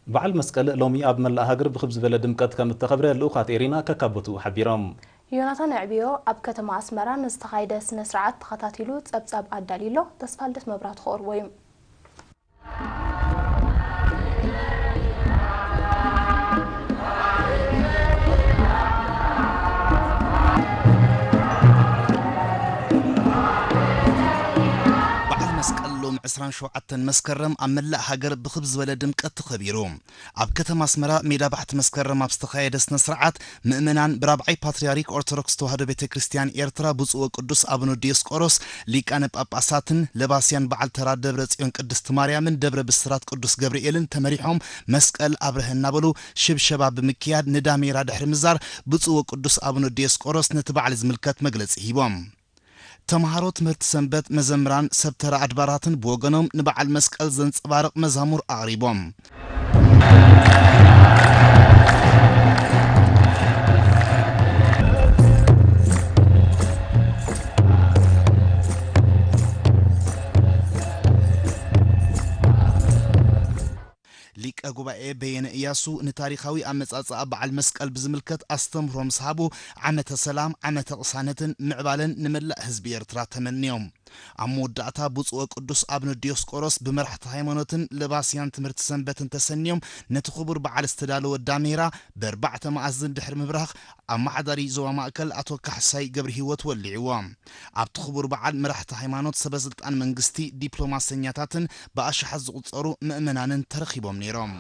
በዓል መስቀል ሎሚ ኣብ መላእ ሃገር ብኽብ ዝበለ ድምቀት ከም እተኸብረ ልኡኻት ኤሪና ከካቦቱ ሓቢሮም። ዮናታን ኣዕብዮ ኣብ ከተማ ኣስመራ ንዝተኻየደ ስነ ስርዓት ተኸታቲሉ ጸብጻብ ኣዳልዩሎ። ተስፋልደት መብራቱ ክቕርቦ እዩ። በዓል መስቀል ሎም ዕስራን ሸውዓተን መስከረም ኣብ መላእ ሃገር ብኽብ ዝበለ ድምቀት ተኸቢሩ። ኣብ ከተማ ኣስመራ ሜዳ ባሕቲ መስከረም ኣብ ዝተኻየደ ስነ ስርዓት ምእመናን ብራብዓይ ፓትርያርክ ኦርቶዶክስ ተዋህዶ ቤተ ክርስቲያን ኤርትራ ብፁዕ ወቅዱስ ኣቡነ ዲዮስቆሮስ ሊቃነ ጳጳሳትን ለባስያን በዓል ተራ ደብረ ጽዮን ቅድስት ማርያምን ደብረ ብስራት ቅዱስ ገብርኤልን ተመሪሖም መስቀል ኣብርሀ እናበሉ ሽብሸባ ብምክያድ ንዳሜራ ድሕሪ ምዛር ብፁዕ ወቅዱስ ኣቡነ ዲዮስቆሮስ ነቲ በዓል ዝምልከት መግለጺ ሂቦም። ተምሃሮ ትምህርቲ ሰንበት፣ መዘምራን፣ ሰብ ተራ ኣድባራትን ብወገኖም ንበዓል መስቀል ዘንጸባርቕ መዛሙር ኣቕሪቦም። ሊቀ ጉባኤ በየነ እያሱ ንታሪኻዊ ኣመጻጽኣ በዓል መስቀል ብዝምልከት ኣስተምህሮ ምስ ሃቡ፣ ዓመተ ሰላም፣ ዓመተ ቅሳነትን ምዕባለን ንመላእ ህዝቢ ኤርትራ ተመንዮም። ኣብ መወዳእታ ብፁዕ ወቅዱስ ኣቡነ ዲዮስቆሮስ ብመራሕቲ ሃይማኖትን ለባስያን ትምህርቲ ሰንበትን ተሰንዮም ነቲ ክቡር በዓል ዝተዳለወ ዳሜራ ብኣርባዕተ መኣዝን ድሕሪ ምብራኽ ኣመሓዳሪ ዞባ ማእከል ኣቶ ካሕሳይ ገብረ ህይወት ወሊዕዎ። ኣብቲ ክቡር በዓል መራሕቲ ሃይማኖት፣ ሰበ ስልጣን መንግስቲ፣ ዲፕሎማሰኛታትን ብኣሽሓት ዝቑጸሩ ምእመናንን ተረኺቦም ነይሮም።